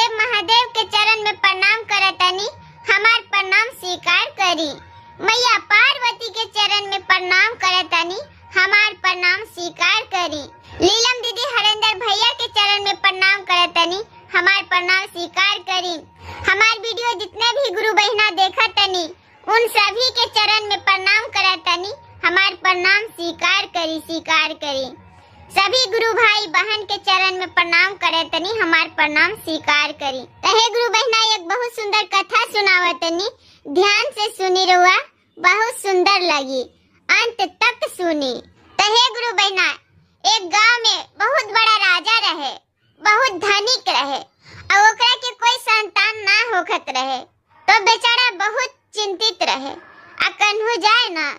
देव महादेव के चरण में प्रणाम करतनी, हमार प्रणाम स्वीकार करी। मैया पार्वती के चरण में प्रणाम करतनी, हमार प्रणाम स्वीकार करी। लीलम दीदी हरेंद्र भैया के चरण में प्रणाम करतनी, हमार प्रणाम स्वीकार करी। हमार वीडियो जितने भी गुरु बहिना देखतनी उन सभी के चरण में प्रणाम करतनी, हमार प्रणाम स्वीकार करी, स्वीकार करी। सभी गुरु भाई बहन के चरण में प्रणाम करतनी, हमार प्रणाम स्वीकार करी। तहे गुरु बहना एक बहुत सुंदर कथा सुनावतनी, ध्यान से सुनी रुआ, बहुत सुंदर लगी, अंत तक सुनी। तहे गुरु बहना, एक गांव में बहुत बड़ा राजा रहे, बहुत धनिक रहे और ओकरा के कोई संतान ना होखत रहे, तो बेचारा बहुत चिंतित रहे। आ कन्हू जाए ना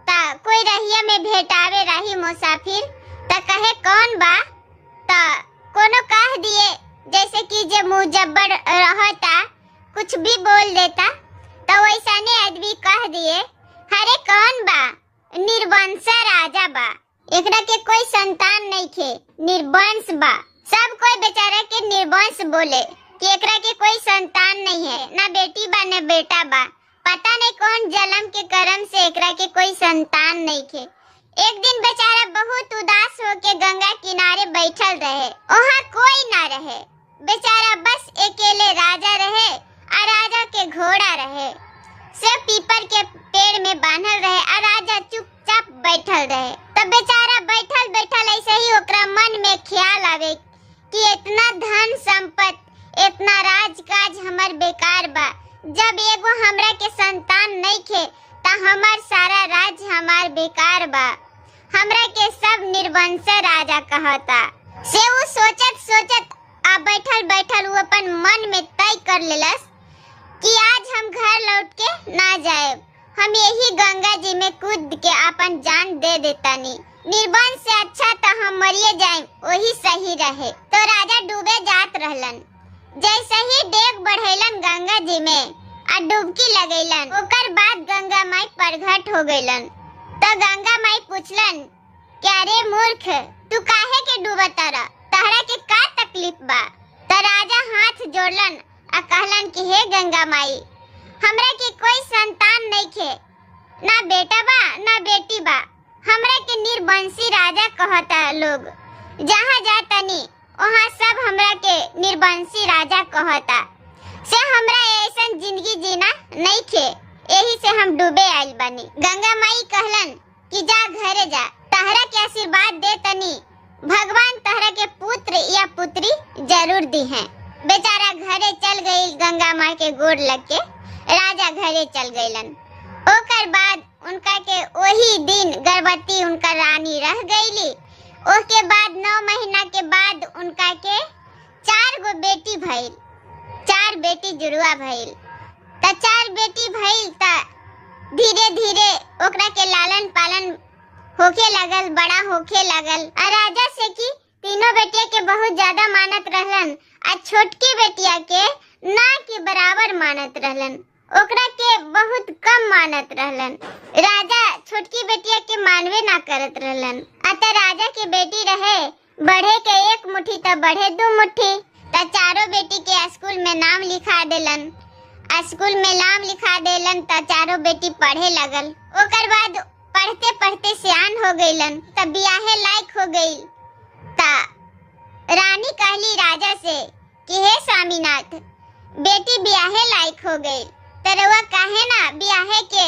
ता कोई रहिया में भेटावे राही मुसाफिर, त कहे कौन बा, त कोनो कह दिए जैसे कि जे मुँह जब्बर रहता कुछ भी बोल देता, तो वैसा ने आदमी कह दिए अरे कौन बा, निर्वंश राजा बा, एकरा के कोई संतान नहीं खे, निर्वंश बा। सब कोई बेचारा के निर्वंश बोले कि एकरा के कोई संतान नहीं है, ना बेटी बा ना बेटा बा, पता नहीं कौन जन्म के कर्म से एकरा के कोई संतान नहीं खे। एक दिन बेचारा बहुत उदास होके गंगा किनारे बैठल रहे, वहाँ कोई ना रहे, बेचारा बस अकेले राजा रहे और राजा के घोड़ा रहे, सब पीपर के पेड़ में बांधल रहे और राजा चुपचाप बैठल रहे। तब बेचारा बैठल बैठल ऐसे ही ओकरा मन में ख्याल आवे कि इतना धन संपत्ति इतना राजकाज हमर बेकार बा, जब एगो हमरा के संतान नहीं खे त हमर सारा राज्य हमार बेकार बा, हमरा के सब निर्वंश राजा कहता। से वो सोचत सोचत आ बैठल बैठल वो अपन मन में तय कर लेलस कि आज हम घर लौट के ना जाए, हम यही गंगा जी में कूद के अपन जान दे देतानी, निर्वंश से अच्छा तो हम मरिए जाए वही सही रहे। तो राजा डूबे जात रहलन, जैसे ही डेग बढ़ैलन गंगा जी में आ डुबकी लगैलन, ओकर बाद गंगा माई प्रकट हो गईलन। तो गंगा माई पूछलन कि अरे मूर्ख, तू काहे के डूबतारा, तहरा के का तकलीफ बा? तो राजा हाथ जोड़लन आ कहलन कि हे गंगा माई, हमरा के कोई संतान नहीं खे, ना बेटा बा ना बेटी बा, हमरा के निर्वंशी राजा कहता लोग, जहाँ जातनी वहाँ सब हमरा के निर्वंशी राजा कहता, से हमरा ऐसन जिंदगी जीना नहीं खे, यही से हम डूबे आइल बानी। गंगा माई कहलन कि जा घरे जा, तहरा के आशीर्वाद दे तनी, भगवान तहरा के पुत्र या पुत्री जरूर दी हैं। बेचारा घरे चल गई, गंगा माँ के गोड़ लग के राजा घरे चल गईलन। ओकर बाद उनका के वही दिन गर्भवती उनका रानी रह गईली। ओके बाद 9 महीना के बाद उनका के 4 गो बेटी भइल, 4 बेटी जुड़वा भइल। त 4 बेटी भइल त धीरे धीरे ओकरा के लालन पालन होखे लगल, बड़ा होखे लगल। आ राजा से की तीनों बेटिया के बहुत ज्यादा मानत रहलन आ छोटकी बेटिया के ना के बराबर मानत रहलन, ओकरा के बहुत कम मानत रहलन। राजा छोटकी बेटिया के मानवे ना करत रहलन। अतः राजा के बेटी रहे बढ़े के 1 मुट्ठी त बढ़े 2 मुट्ठी, त चारों बेटी के स्कूल में नाम लिखा देलन। स्कूल में नाम लिखा देलन त चारों बेटी पढ़े लगल। ओकर बाद पढ़ते पढ़ते सियान हो गईलन त बियाहे लायक हो गई। त रानी कहली राजा से कि हे स्वामीनाथ, बेटी बियाहे लायक हो गई, त रउआ काहे ना बियाहे के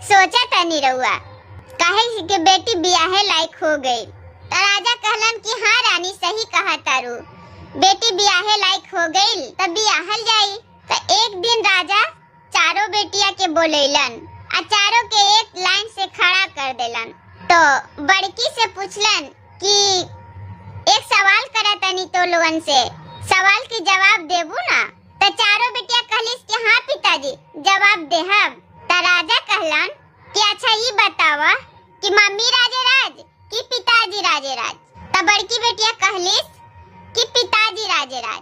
सोचा तनी, रउआ काहे के बेटी बियाहे लायक हो गई? त राजा कहलन कि हाँ रानी, सही कहा तारू, बेटी बियाहे लायक हो गई त बियाहल जाई। त एक दिन राजा चारों बेटिया के बोलैलन आ चारों के एक लाइन से खड़ा कर देलन। तो बड़की से पूछलन कि एक सवाल करा तनी तो लोगन से, सवाल के जवाब देबू ना? त चारों बेटिया कहलिस कि हाँ पिताजी, जवाब देहब। त राजा कहलन कि अच्छा ये बतावा कि मम्मी राजे राज कि पिताजी राजे राज? त बड़की बेटिया कहलिस कि पिताजी राजे राज।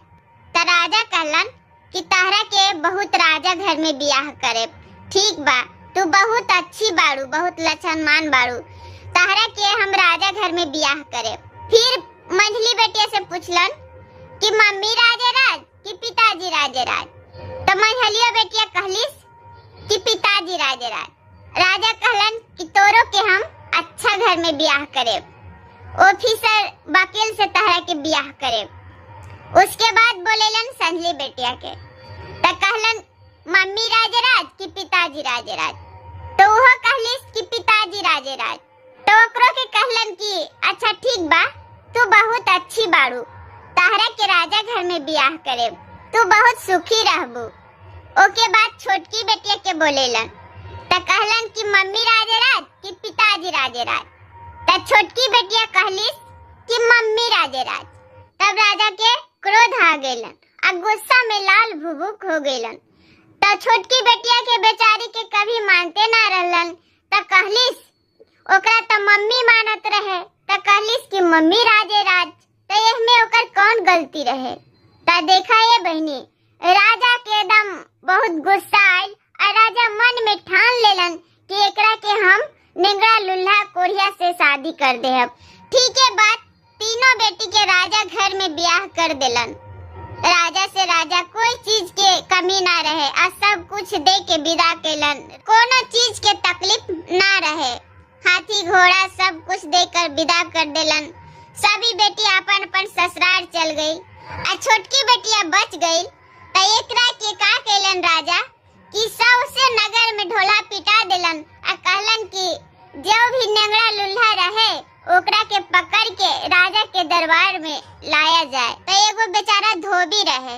त राजा कहलन कि तहरा के बहुत राजा घर में बियाह करे, ठीक बा, तू बहुत अच्छी बाड़ू, बहुत लक्षणमान बाड़ू, तहरा के हम राजा घर में बियाह करे। फिर मंझली बेटिया से पूछलन कि मम्मी राजे राज कि पिताजी पिताजी राजे राज। तो मंझलियो बेटिया कहलिस कि पिताजी राजे राज। राजा कहलन कि तोरो के हम अच्छा घर में ब्याह करेब, ऑफिसर वकील से तहरा के ब्याह करेब। उसके बाद बोलेलन संझली बेटिया के, त कहलन मम्मी राजे राज कि पिताजी राजे राज। तो वो कहलिस कि पिताजी राजे राज। तो ओकरो के कहलन कि अच्छा ठीक बा, तू बहुत अच्छी बाड़ू, तहरा के राजा घर में ब्याह करेब, तू बहुत सुखी रहबू। ओके बाद छोटकी बेटिया के बोलेलन, त कहलन कि मम्मी राजे राज कि पिताजी राजे राज। त छोटकी बेटिया कहलिस कि मम्मी राजे राज। तब राजा के क्रोध आ गेलन आ गुस्सा में लाल भुभुक हो गेलन। त छोटकी बेटिया के बेचारी के कभी मानते ना रहलन। त कहलिस ओकरा त मम्मी मानत रहे, त कहलिस कि मम्मी राजे राज। त एहमे ओकर कौन गलती रहे? त देखा ये बहनी, राजा के एकदम बहुत गुस्सा आयल और राजा मन में ठान लेलन कि एकरा के हम निंगरा लुल्हा कोढ़िया से शादी कर देहब। ठीक है बात, तीनों बेटी के राजा घर में ब्याह कर देलन। राजा से राजा कोई चीज के कमी ना रहे आ सब कुछ दे के विदा केलन, कोनो चीज के तकलीफ ना रहे। हाथी घोड़ा सब कुछ देकर विदा कर देलन। सभी बेटी अपन अपन ससुराल चल गई आ छोटकी बेटिया बच गई। त एकरा के का केलन राजा कि सबसे नगर में ढोला पिटा देलन आ कहलन कि जो भी नेंगड़ा लुल्हा रहे ओकरा के पकड़ के राजा के दरबार में लाया जाए। तो एगो बेचारा धोबी रहे,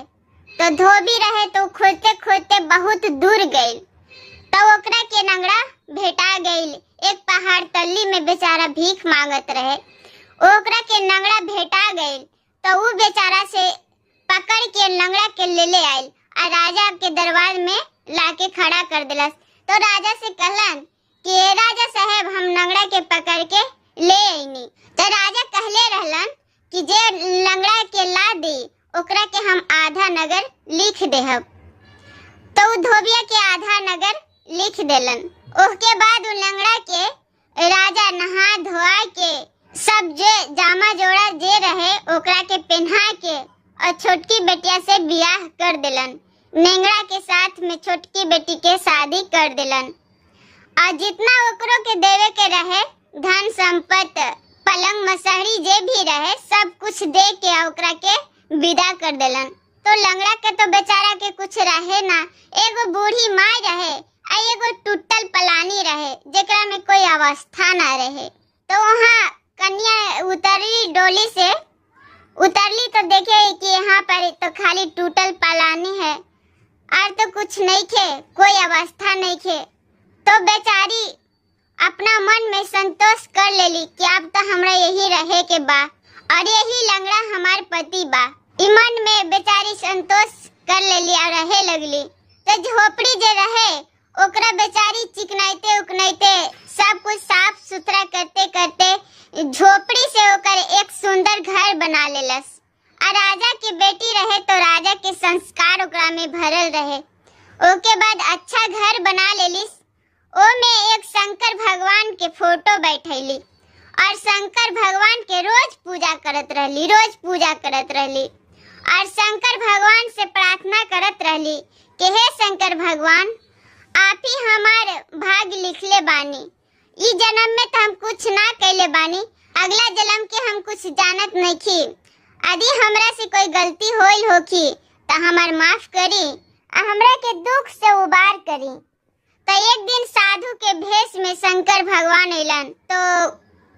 तो धोबी रहे तो खोजते खोजते बहुत दूर गई, तो ओकरा के नंगड़ा भेटा गई। एक पहाड़ तल्ली में बेचारा भीख मांगत रहे, ओकरा के नंगड़ा भेटा गई। तो उ बेचारा से पकड़ के लंगड़ा के ले ले आयल आ राजा के दरबार में लाके खड़ा कर दिलस। तो राजा से कहलन कि "ए राजा साहेब, हम लंगड़ा के पकड़ के ले आईनी।" तो राजा कहले रहलन कि जे लंगड़ा के ला दी ओकरा के हम आधा नगर लिख देहब। तो उ धोबिया के आधा नगर लिख देलन। उसके बाद उ लंगड़ा के राजा नहा धोआ के सब जे जामा जोड़ा जे रहे ओकरा के पहना के और छोटकी बेटिया से बियाह कर देलन। नेंगड़ा के साथ में छोटकी बेटी के शादी कर देलन और जितना ओकरो के देवे के रहे धन संपत्ति पलंग मसहरी जे भी रहे सब कुछ दे के आ ओकरा के विदा कर देलन। तो लंगड़ा के तो बेचारा के कुछ रहे ना, एगो बूढ़ी माँ रहे आ एगो टूटल पलानी रहे जेकरा में कोई अवस्था ना रहे। तो वहाँ कन्या उतरी डोली से उतरली तो देखे कि यहाँ पर तो खाली टूटल पलानी है और तो कुछ नहीं खे, कोई अवस्था नहीं खे। तो बेचारी अपना मन में संतोष कर लेली कि अब तो हमरा यही रहे के बा और यही लंगड़ा हमार पति बा। ई मन में बेचारी संतोष कर लेली और रहे लगली। तो झोपड़ी जे रहे ओकरा बेचारी चिकनाइते उकनाइते सब कुछ साफ सुथरा करते करते झोपड़ी से ओकर एक सुंदर घर बना लेलस। आ राजा के बेटी रहे तो राजा के संस्कार ओकरा में भरल रहे। ओके बाद अच्छा घर बना लेलिस। ओ में एक शंकर भगवान के फोटो बैठैली और शंकर भगवान के रोज पूजा करत रहली, रोज पूजा करत रहली और शंकर भगवान से प्रार्थना करत रहली कि हे शंकर भगवान, आप ही हमार भाग्य लिखले बानी। ई जन्म में तो हम कुछ ना कैले बानी, अगला जन्म के हम कुछ जानत नइखी। यदि हमरा से कोई गलती होइल होखी तो हमार माफ करी आ हमरा के दुख से उबार करी। तो एक दिन साधु के भेष में शंकर भगवान अइलन तो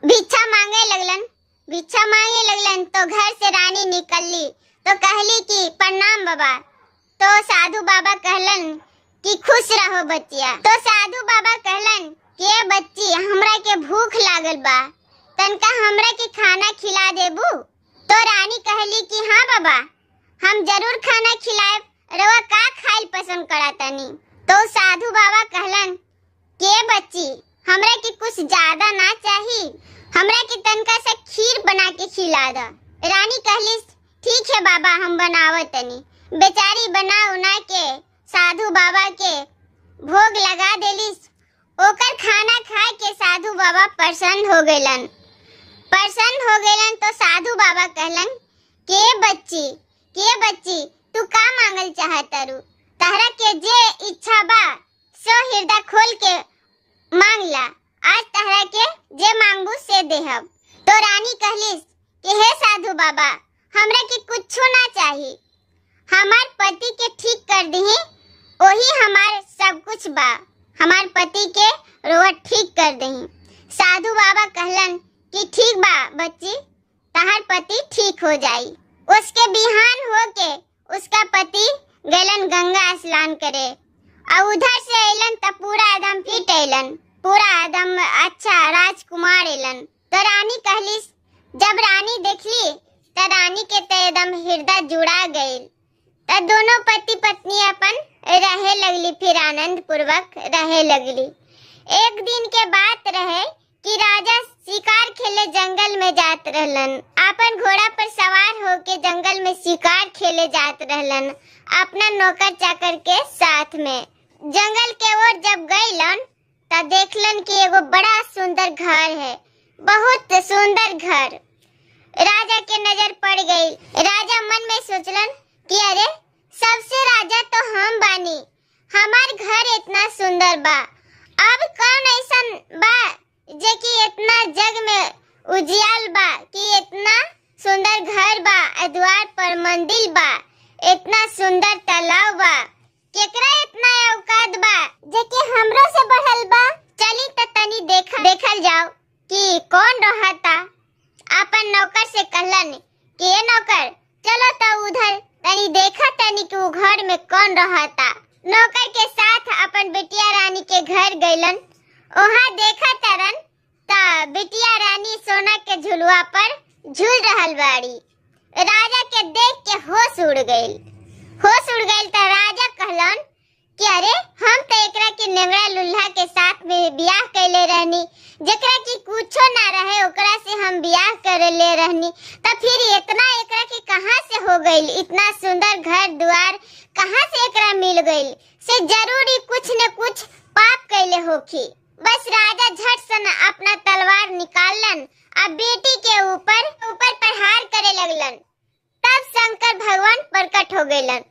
भिक्षा मांगे लगलन। भिक्षा मांगे लगलन तो घर से रानी निकलली तो कहली कि प्रणाम बाबा। तो साधु बाबा कहलन कि खुश रहो बच्चिया। तो साधु बाबा कहलन कि ए बच्ची, हमरा के भूख लागल बा, तनका हमरा के खाना खिला देबू? तो रानी कहली कि हाँ बाबा, हम जरूर खाना खिलाएब, रवा का खाइल पसंद करा तनी? तो साधु बाबा कहलन कि ए बच्ची, हमरा के कुछ ज्यादा ना चाही, हमरा के तनका से खीर बना के खिला द। रानी कहली ठीक है बाबा, हम बनावत तनी। बेचारी बना उना के साधु बाबा के भोग लगा देलिस। ओकर खाना खाए के साधु बाबा प्रसन्न हो गइलन। प्रसन्न हो गइलन तो साधु बाबा कहलन के बच्ची, के बच्ची, तू तू का मांगल चाहतारू? तहरा के जे इच्छा बा सो हृदय खोल के मांग ला, आज तहरा के जे मांगबू से देहब। तो रानी कहलिस कि हे साधु बाबा, हमरा के कुछो ना चाही, हमार पति के ठीक कर दही, वही हमार सब कुछ बा, हमार पति के रोआ ठीक कर दही। साधु बाबा कहलन कि ठीक बा बच्ची, तहार पति ठीक हो जाई। उसके बिहान हो के उसका पति गलन गंगा स्नान करे और उधर से अलन त पूरा एकदम फिट अलन, पूरा एकदम अच्छा राजकुमार अलन। तो रानी कहलिस, जब रानी देखली त रानी के त एकदम हृदय जुड़ा गईल। त दोनों पति पत्नी अपन रहे लगली, फिर आनंद पूर्वक रहे लगली। एक दिन के बात रहे कि राजा शिकार खेले जंगल में जात रहलन। अपन घोड़ा पर सवार होके जंगल में शिकार खेले जात रहलन अपना नौकर चाकर के साथ में। जंगल के ओर जब गईलन त देखलन कि एगो बड़ा सुंदर घर है, बहुत सुंदर घर। राजा के नजर पड़ गई। राजा मन में सोचलन कि अरे सबसे राजा तो हम बानी, हमार घर इतना सुंदर बा, अब कौन ऐसा बा जे कि इतना जग में उजियाल बा कि इतना सुंदर घर बा, द्वार पर मंदिर बा, इतना सुंदर तालाब बा, केकरा इतना औकात बा जे कि हमरो से बढ़ल बा। चली त तनी देखल जाओ कि कौन रहता। अपन नौकर से कहलन कि ए नौकर, चलो त उधर तनी देखा तनी कि उ घर में कौन रहता। नौकर के साथ अपन बिटिया रानी के घर गईलन। वहाँ देखा तरन त बिटिया रानी सोना के झुलुआ पर झूल रहल बाड़ी। राजा के देख के होश उड़ गईल। होश उड़ गईल त राजा कहलन कि अरे हम त एकरा के नेंगड़ा लुल्हा के साथ में बियाह कैले रहनी, जेकरा की कुछो ना रहे ओकरा से हम बियाह कर ले रहनी, त फिर इतना एकरा के कहाँ से हो गईल, इतना सुंदर घर द्वार कहाँ से एकरा मिल गईल, से जरूरी कुछ न कुछ पाप कैले होखी। बस राजा झट सन अपना तलवार निकालन आ बेटी के ऊपर ऊपर प्रहार करे लगलन। तब शंकर भगवान प्रकट हो गईलन।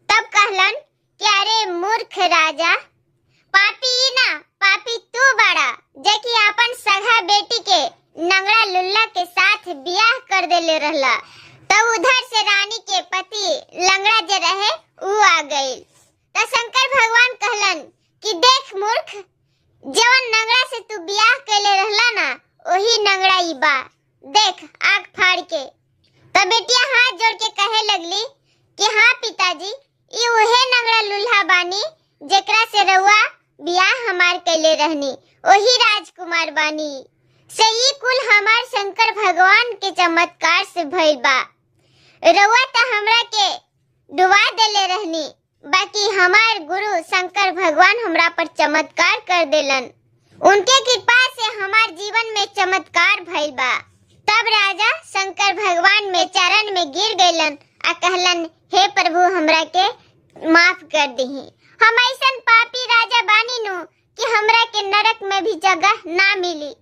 तब कहलन कि अरे मूर्ख राजा, पापी ई ना पापी तू बड़ा, जे कि अपन सगा बेटी के नंगड़ा लुल्ला के साथ बियाह कर देले रहला। तब उधर से रानी के पति लंगड़ा जे रहे ऊ आ गईल। त शंकर भगवान कहलन कि देख मूर्ख, जवन नंगड़ा से तू बियाह कैले रहला ना, वही नंगड़ा ई बा, देख आग फाड़ के। तब बेटिया हाथ जोड़ के कहे लगली कि हाँ पिताजी, ई उहे नंगड़ा लुल्हा बानी जेकरा से रउआ बियाह हमार कैले रहनी, वही राजकुमार बानी। से ई कुल हमार शंकर भगवान के चमत्कार से भइल बा। रउआ त हमरा के डुबा देले रहनी, बाकी हमार गुरु शंकर भगवान हमरा पर चमत्कार कर देलन, उनके कृपा से हमार जीवन में चमत्कार भइल बा। तब राजा शंकर भगवान में चरण में गिर गईलन आ कहलन, हे प्रभु हमरा के माफ कर दही, हम ऐसन पापी राजा बानी नु कि हमरा के नरक में भी जगह ना मिली,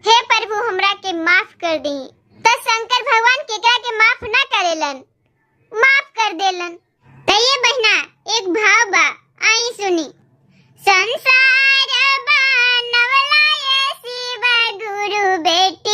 हे प्रभु हमरा के माफ कर दही। त शंकर भगवान केकरा के माफ ना करेलन, माफ कर देलन। त ये बहना एक भाव बा, आई सुनी। संसार बनवला ये शिव गुरु बेटी